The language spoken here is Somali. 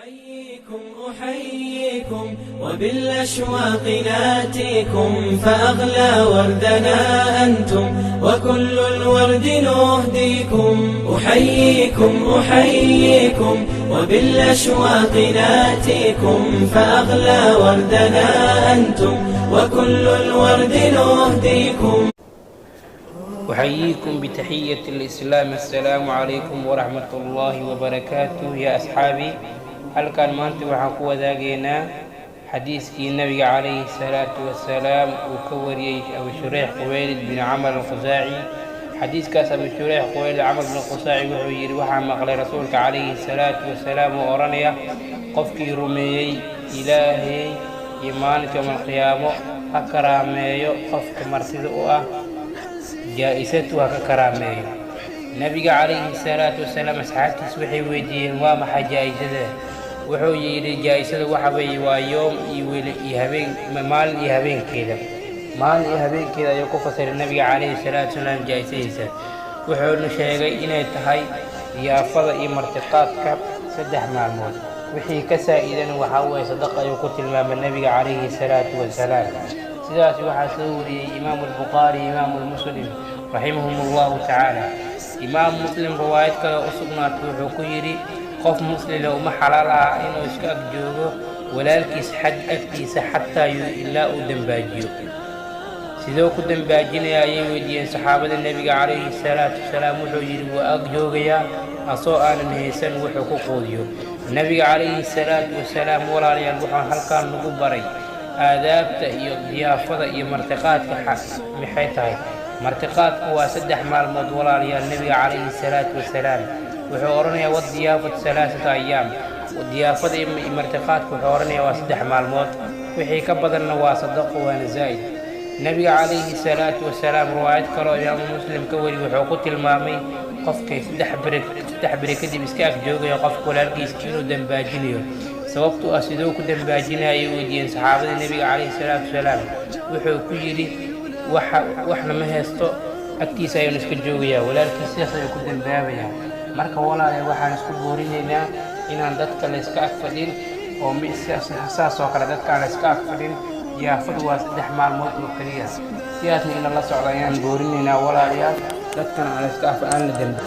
أحييكم أحييكم وبالأشواق ناتيكم، فأغلى وردنا أنتم وكل الورد نهديكم. أحييكم أحييكم وبالأشواق ناتيكم، فأغلى وردنا أنتم وكل الورد نهديكم. أحييكم بتحية الإسلام، السلام عليكم ورحمة الله وبركاته. يا أصحابي، halkan maanta waxaan ku wadaagaynaa xadiiskii nabiga calayhi salaatu wasalaam uu ka wariyey Abu Shureyx Quweylid bin Camar Alkhusaaci. Xadiiskaas Abu Shureyx Quweylid Camar bin Khusaaci wuxuu yidhi: waxaa maqlay rasuulka calayhi salaatu wasalaam oo odhanaya, qofkii rumeeyey Ilaahay iyo maalinta yowmalqiyaamo ha karaameeyo qofka martida u ah, jaa-isatu ha ka karaameeyo. Nabiga calayhi salaatu wasalaam asxaabtiis waxay weydiiyeen: waa maxay jaa-isada? Wuxuu yidhi: jaa-isada waxa weeye waa yoom iyo weli iyo habeen, maalin iyo habeenkeeda. Maalin iyo habeenkeeda ayuu ku fasiray nabiga calayhi salaatu wasalaam jaa-isadiisa. Wuxuuna sheegay inay tahay diyaafada iyo martiqaadka 3 maalmood, wixii ka saa-idana waxaa weeye sadaqa ayuu ku tilmaamay nabiga calayhi salaatu wasalaam. Sidaas waxaa soo wariyey Imaamu Albukhaari, Imaamu Muslim raximahum Allahu tacaala. Imaam Muslim riwaayad kale u sugnaatay wuxuu ku yidhi: qof muslima uma xalaal ah inuu iska ag joogo walaalkiis xag agtiisa xataa ilaa uu dembaajiyo. Sidoo ku dembaajinaya ayay weydiiyeen saxaabada nebiga calayhi salaatu wasalaam. Wuxuu yidhi: wuu ag joogayaa asoo aanan haysan wuxuu ku quudiyo. Nebiga calayhi salaatu wasalaam, walaalayaal, wuxuu halkan nagu baray aadaabta iyo diyaafada iyo martiqaadka. Maxay tahay martiqaadku? Waa 3 maalmood, walaalayaal. Nebiga calayhi salaatu wasalaam wuxuu odhanayaa: wadiyaafatu 3 ayaam. Diyaafada iyo martiqaadku, wuxuu odhanayaa, waa 3 maalmood, wixii ka badanna waa sadaqo, waana zaa'id. Nebiga calayhi salaatu wasalaam riwaayad kaloo Imaamu Muslim ka wari wuxuu ku tilmaamay qofkay 3 beri kadib iska ag joogayo qofka walaalkiisa inuu dambaajinayo. Sababtu ah siduu ku dambaajinaya ayay weydiiyeen saxaabada nebiga calayhi salaatu wasalaam. Wuxuu ku yidhi: waxa waxna ma haysto, agtiisa ayuuna iska joogayaa walaalkiis, sidaas ayuu ku dambaabayaa. Marka walaalayaal, waxaan isku boorinaynaa inaan dadka la iska ag fadhin oo saas oo kale dadka aan la iska ag fadhin. Diyaafadu waa 3 maalmood oo keliya, sidaasna in lala socdo ayaan boorinaynaa, walaalayaal. Dadkana aan la iska af aan la dambi.